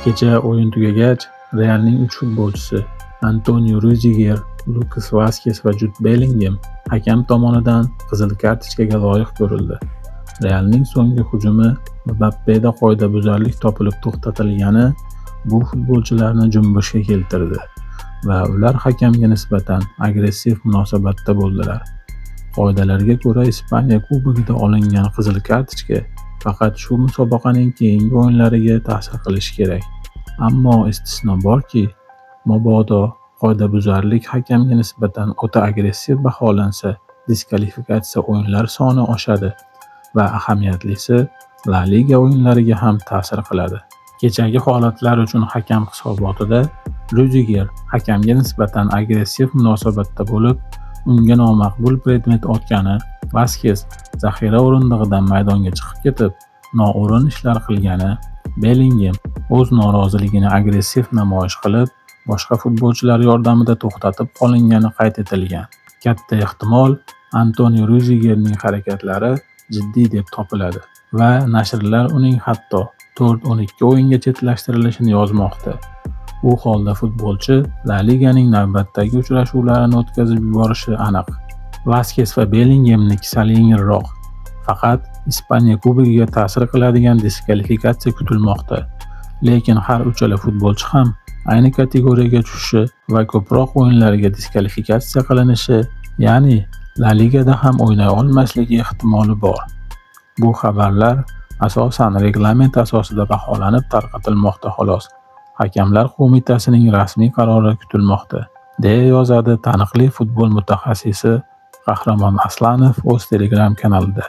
Kecha o'yin tugagach, Realning 3 futbolchisi Antonio Rudiger, Lukas Vaskes va Jud Bellingem hakam tomonidan qizil kartochkaga loyiq ko'rildi. Realning so'nggi hujumi Mbappeda qoidabuzarlik topilib to'xtatilgani bu futbolchilarni junbushga keltirdi va ular hakamga nisbatan agressiv munosabatda bo'ldilar. Qoidalarga ko'ra, Ispaniya Kubogida olingan qizil kartochka faqat shu musobaqaning keyingi o'yinlariga ta'sir qilishi kerak. Ammo istisno borki, mabodo qoidabuzarlik hakamga nisbatan o'ta agressiv baholansa, diskvalifikatsiya o'yinlar soni oshadi va ahamiyatlisi, La Liga o'yinlariga ham ta'sir qiladi. Kechagi holatlar uchun hakam hisobotida Rudiger hakamga nisbatan agressiv munosabatda bo'lib, unga nomaqbul predmet otgani, Vaskes zaxira o'rindig'idan maydonga chiqib ketib, noo'rin ishlar qilgani, Bellingem o'z noroziligini agressiv namoyish qilib, boshqa futbolchilar yordamida to'xtatib qolingani qayd etilgan. Katta ehtimol, Antonio Rudigerning harakatlari jiddiy deb topiladi va nashrlar uning hatto 4-12 o'yinga chetlashtirilishini yozmoqda. U holda futbolchi La Liganing navbatdagi uchrashuvlarini o'tkazib yuborishi aniq. Vaskes va Bellingemniki sal yengilroq. Faqat Ispaniya Kubogiga ta'sir qiladigan diskvalifikatsiya kutilmoqda. Lekin har uchala futbolchi ham ayni kategoriyaga tushishi va ko'proq o'yinlarga diskvalifikatsiya qilinishi, ya'ni La Ligada ham o'ynay olmasligi ehtimoli bor. Bu xabarlar asosan reglament asosida baholanib tarqatilmoqda xolos. Hakamlar qo'mitasining rasmiy qarori kutilmoqda, deya yozadi taniqli futbol mutaxassisi Qahramon Aslanov o'z Telegram kanalida.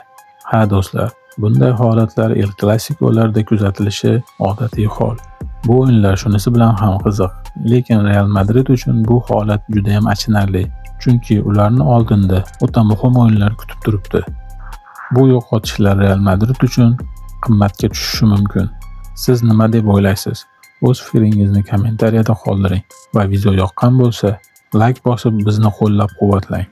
Ha do'stlar, bunday holatlar El Klasikolarda kuzatilishi odatiy hol. Bu o'yinlar shunisi bilan ham qiziq, lekin Real Madrid uchun bu holat judayam achinarli, chunki ularni oldinda o'ta muhim o'yinlar kutib turibdi. Bu yo'qotishlar Real Madrid uchun qimmatga tushishi mumkin. Siz nima deb o'ylaysiz? O'z fikringizni kommentariyada qoldiring va video yoqqan bo'lsa, layk bosib bizni qo'llab-quvvatlang.